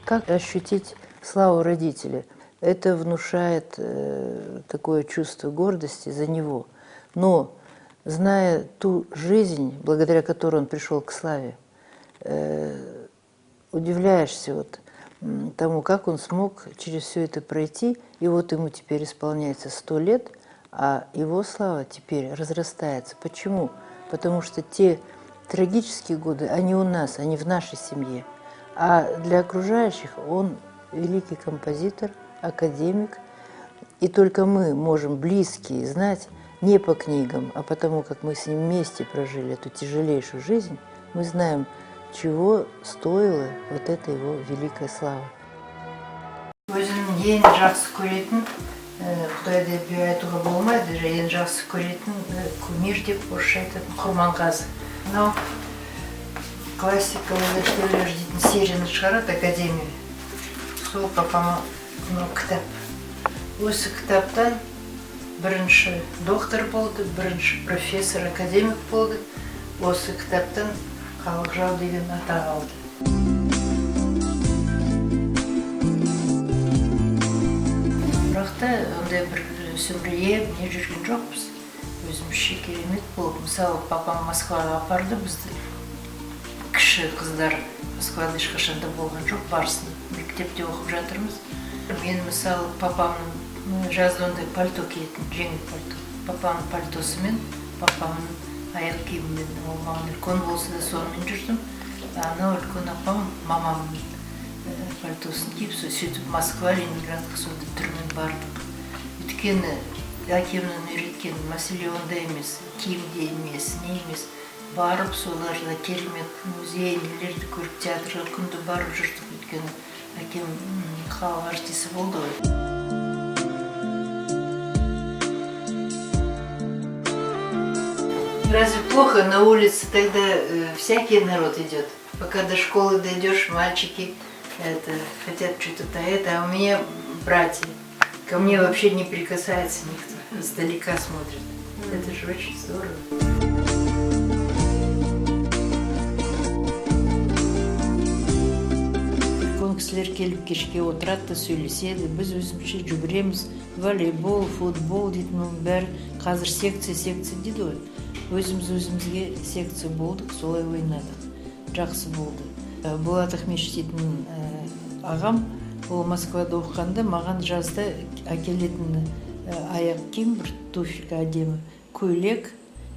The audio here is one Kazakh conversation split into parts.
Как ощутить славу родителя? Это внушает такое чувство гордости за него. Но, зная ту жизнь, благодаря которой он пришел к славе, удивляешься вот тому, как он смог через все это пройти. И вот ему теперь исполняется 100 лет, а его слава теперь разрастается. Почему? Потому что те трагические годы, они у нас, они в нашей семье. А для окружающих он великий композитор, академик. И только мы можем, близкие, знать не по книгам, а потому как мы с ним вместе прожили эту тяжелейшую жизнь, мы знаем, чего стоила вот эта его великая слава. Өзімнің ең жақсы көретін, Құдай деп айтуға болмайды, ең жақсы көретін кумир деп орысша айтатын Құрманғазы. Мынау классикалық зерттеулер дейтін серияны шығарады академия. Сол папама мынау кітап. Осы кітаптан бірінші доктор болды, бірінші профессор, академик болды. Осы кітаптан халық жау деген атақ алды. Бірақ та ондай бір сүмірейіп не жүрген жоқпыз. Өзімізше керемет болып. Мысалы, папам Москваға апарды бізді. Кіші қыздар Москвада ешқашан да болған жоқ, барсын. Мектепте оқып жатырмыз. Мен, мысалы, папамның жазда ондай пальто киетін, жеңіл пальто. Папамның пальтосымен, папамның аяқ киімімен, ол маған үлкен болса да сонымен жүрдім. Анау үлкен апам мамамның пальтосын киіп, сөйтіп Москва, Ленинградқа сондай түрмен бардық. Өйткені әкемнің үйреткен мәселе онда емес, киімде емес, не емес. Барып соларда керемет музей, нелерді көріп, театрға күнде барып жүрдік. Өйткені әкем халық артисі болды ғой. Разве плохо? На улице тогда всякий народ идет. Пока до школы дойдешь, мальчики хотят что-то это, а у меня братья. Ко мне вообще не прикасается никто, издалека смотрят. Это же очень здорово. Үлкен кісілер келіп кешке отырады да сөйлеседі, біз өзімізше жүгіреміз, волейбол, футбол дейтін оның бәрі қазір секция, секция дейді ғой. Өзіміз өзімізге секция болдық, солай ойнадық. Жақсы болды. Болат Ахметович дейтін ағам, ол Москвада оқығанда маған жазда әкелетін аяқ киім, бір туфелька әдемі, көйлек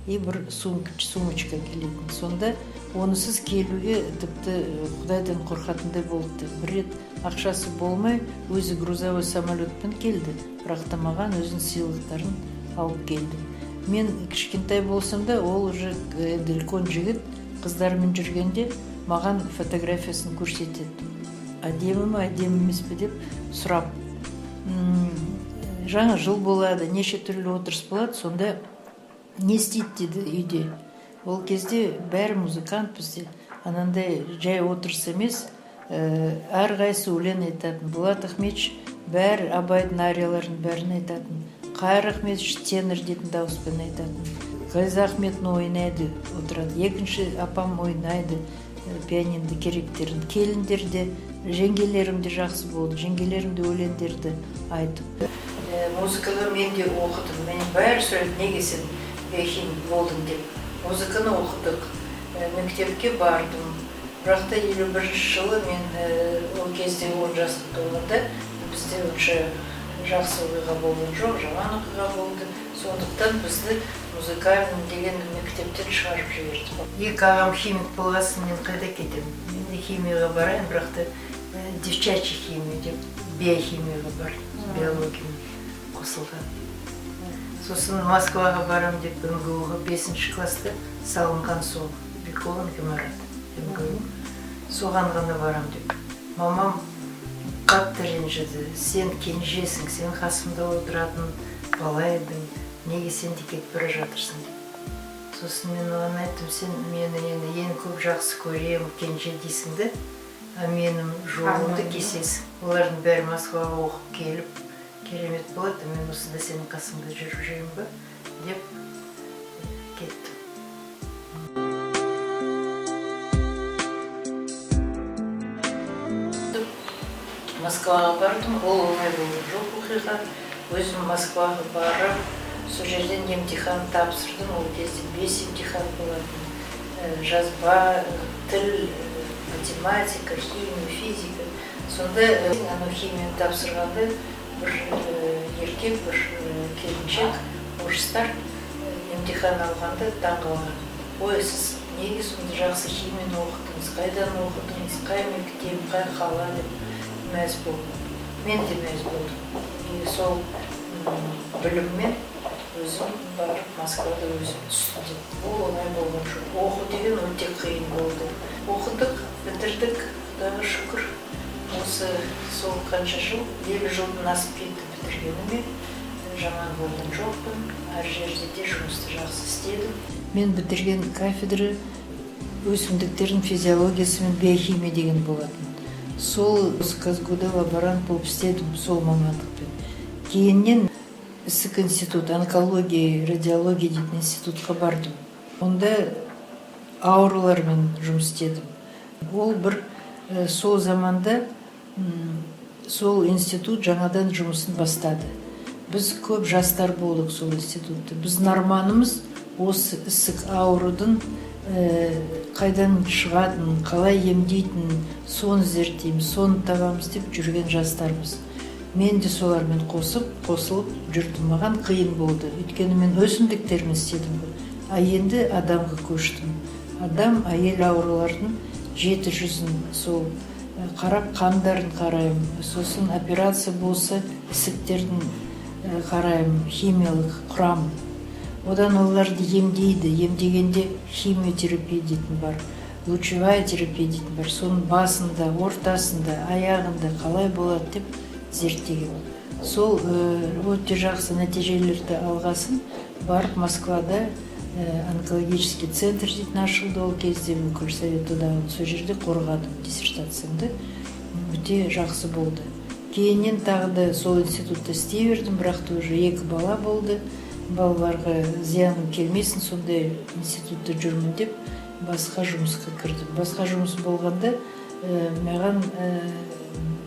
и бір сумочка әкелетін. Сонда онысыз келуге тіпті Құдайдан қорқатындай болды. Бір рет ақшасы болмай, өзі грузовой самолетпен келді, бірақ та маған өзінің сыйлықтарын алып келді. Мен кішкентай болсам да, ол уже енді үлкен жігіт, қыздармен жүргенде маған фотографиясын көрсетеді. Әдемі ме, әдемі емес пе деп сұрап. Жаңа жыл болады, неше түрлі отырыс болады, сонда не істейді деді үйде. Ол кезде бәрі музыкант бізде, анандай жай отырыс емес, әрқайсысы өлең айтатын. Болат Ахметович бәрі Абайдың арияларын бәрін айтатын. Қайыр Ахметович тенор дейтін дауыспен айтатын. Ғазиза Ахметовна ойнайды, отырады. Екінші апам ойнайды пианинді керектерін. Келіндер де, жеңгелерім де жақсы болды. Жеңгелерім де өлеңдерді айтып. Музыканы мен де оқыдым. Мен бәрі сұрайды, неге сен биохимик болдың деп. Музыканы оқыдық. Мектепке бардым. Бірақ та 51 жылы мен ол кезде 10 жасқа толғанда бізде онша жақсы оқиға болған жоқ, жаман оқиға болды. Сондықтан бізді музыкальный деген мектептен шығарып жіберді. Екі ағам химик болғасын мен қайда кетемін? Мен де химияға барайын, бірақ та девчачий химия деп биохимияға бардым, биологиямен қосылған. Сосын Москваға барам деп МГУ-ға 5 класста салынған сол Беколан ғимарат МГУ. Соған ғана барам деп. Мамам қатты ренжіді. Сен кенжесің, сен қасымда отыратын бала едің, неге сен де кетіп бара жатырсың деп. Сосын мен оған айттым, сен мені енді ең көп жақсы көрем, кенже дейсің де, а менің жолымды кесесің. Олардың бәрі Москваға оқып келіп, керемет болады, мен осында сенің қасыңда жүріп жүрмін бе деп кеттім. Москваға бардым. Ол оңай болған жоқ оқиға. Өзім Москваға барып, сол жерден емтихан тапсырдым. Ол кезде бес емтихан болатын: жазба, тіл, математика, химия, физика. Сонда анау химияны тапсырғанда бір еркек, бір келіншек, орыстар, емтихан алғанда таңғалған: «Ой, сіз неге сонда жақсы химияны оқыдыңыз, қайдан оқыдыңыз, қай мектеп, қай қала?» – деп мәз болдым. Мен де мәз болдым. И сол біліммен өзім барып, Москвада өзім түстім деп. Ол оңай болған жоқ. Оқу деген өте қиын болды. Оқыдық, бітірдік, Құдайға шүкір. Осы сол қанша жыл, 50 жылдан асып кетті бітіргеніме. Жаман болған жоқпын, әр жерде де жұмысты жақсы істедім. Мен бітірген кафедра өсімдіктердің физиологиясы мен биохимия деген болатын. Сол КазГУ-да лаборант болып істедім сол мамандықпен. Кейіннен ісік институт, онкология, радиология дейтін институтқа бардым. Онда аурулармен жұмыс істедім. Ол бір сол заманда сол институт жаңадан жұмысын бастады. Біз көп жастар болдық сол институтта. Біздің арманымыз осы ісік аурудың қайдан шығатынын, қалай емдейтінін, соны зерттейміз, соны табамыз деп жүрген жастармыз. Мен де солармен қосылып жүрдім. Маған қиын болды, өйткені мен өсімдіктермен істедім ғой, а енді адамға көштім. Адам, әйел аурулардың жеті жүзін сол қарап, қандарын қараймын. Сосын операция болса, ісіктердің қараймын химиялық құрамын. Одан оларды емдейді. Емдегенде химиотерапия дейтін бар, лучевая терапия дейтін бар. Соның басында, ортасында, аяғында қалай болады деп зерттеген. Сол өте жақсы нәтижелерді алғасын, барып Москвада онкологический центр дейтін ашылды ол кезде бүкіл Совет Одағының, сол жерде қорғадым диссертациямды. Өте жақсы болды. Кейіннен тағы да сол институтта істей бердім, бірақ та уже екі бала болды. Балаларға зияным келмесін, сондай институтта жүрмін деп, басқа жұмысқа кірдім. Басқа жұмыс болғанда, маған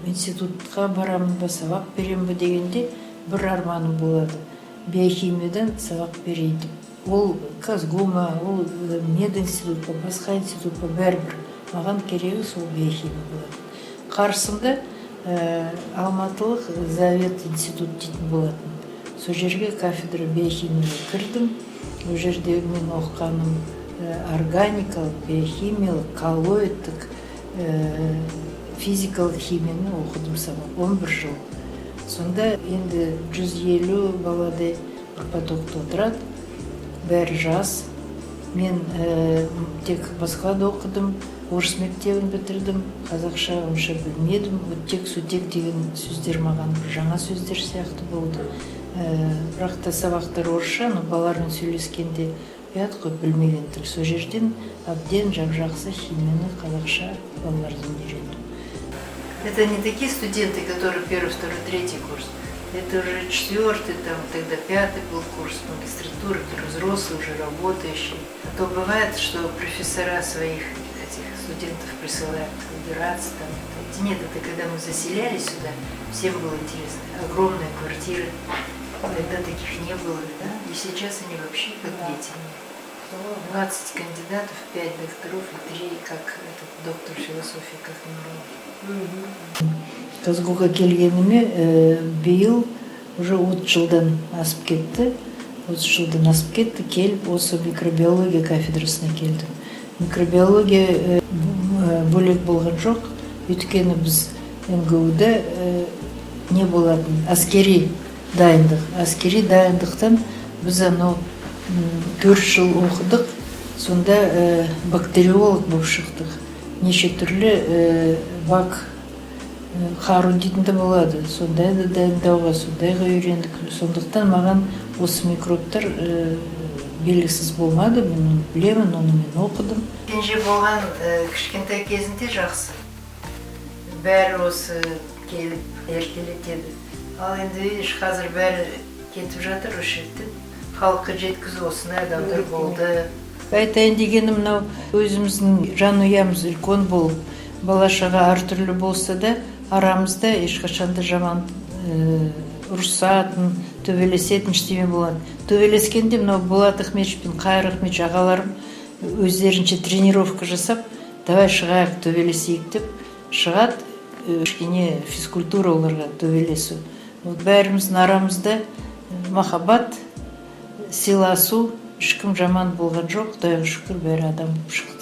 институтқа барамын ба, сабақ беремін бе дегенде, бір арманым болады: биохимиядан сабақ берейін деп. Ол КазГУ ма, ол мединститут па, басқа институт па, бәрібір, маған керегі сол биохимия болатын. Қарсымда алматылық завет институт дейтін болатын. Сол жерге кафедра биохимияға кірдім. Ол жерде мен оқығаным органикалық, биохимиялық, коллоидтік, физикалық химияны оқыдым сабақ 11 жыл. Сонда енді 150 баладай бір потокта отырады, бәрі жас. Мен тек Москвада оқыдым, орыс мектебін бітірдім, қазақша онша білмедім. Оттек, сутек деген сөздер маған бір жаңа сөздер сияқты болды. Бірақ та сабақтар орысша, но балалармен сөйлескенде ұят қой, білмеген тіл. Сол жерден әбден жап жақсы химияны қазақша балалардан үйрендім. Это не такие студенты, которые первый, второй, третий курс. Это уже четвертый, там, тогда пятый был курс магистратуры, которые взрослые, уже работающие. А то бывает, что профессора своих этих студентов присылают убираться там. Нет, это когда мы заселялись сюда, всем было интересно. Огромные квартиры, тогда таких не было. Да? И сейчас они вообще как дети. 20 кандидатов, 5 докторов и 3 как этот доктор философии, как Нурон. КазГУ-ға келгеніме биыл уже 30 жылдан асып кетті. 30 жылдан асып кетті. Келіп, осы микробиология кафедрасына келдім. Микробиология бөлек болған жоқ, өйткені біз МГУ-да не болатын, әскери дайындық. Әскери дайындықтан біз анау 4 жыл оқыдық. Сонда бактериолог болып шықтық. Неше түрлі бак қару дейтін де болады, сондайды дайындауға, сондайға үйрендік. Сондықтан маған осы микробтар белгісіз болмады. Мен оны білемін, оны мен оқыдым. Кенже болған кішкентай кезінде жақсы, бәрі осы келіп еркелетеді. Ал енді, видишь, қазір бәрі кетіп жатыр осы жерден. Халыққа жеткізу, осындай адамдар болды. Айтайын дегенім, мынау өзіміздің жанұямыз үлкен болып, бала шаға әртүрлі болса да. Арамызда ешқашан да жаман ұрысатын, төбелесетін ештеме болмады. Төбелескенде мынау Болат Ахметович пен Қайыр Ахметович ағаларым өздерінше тренировка жасап, давай шығайық, төбелесейік деп шығады. Кішкене физкультура оларға төбелесу. Вот бәріміздің арамызда махаббат, сыйласу, ешкім жаман болған жоқ, құдайға шүкір, бәрі адам болып шықты.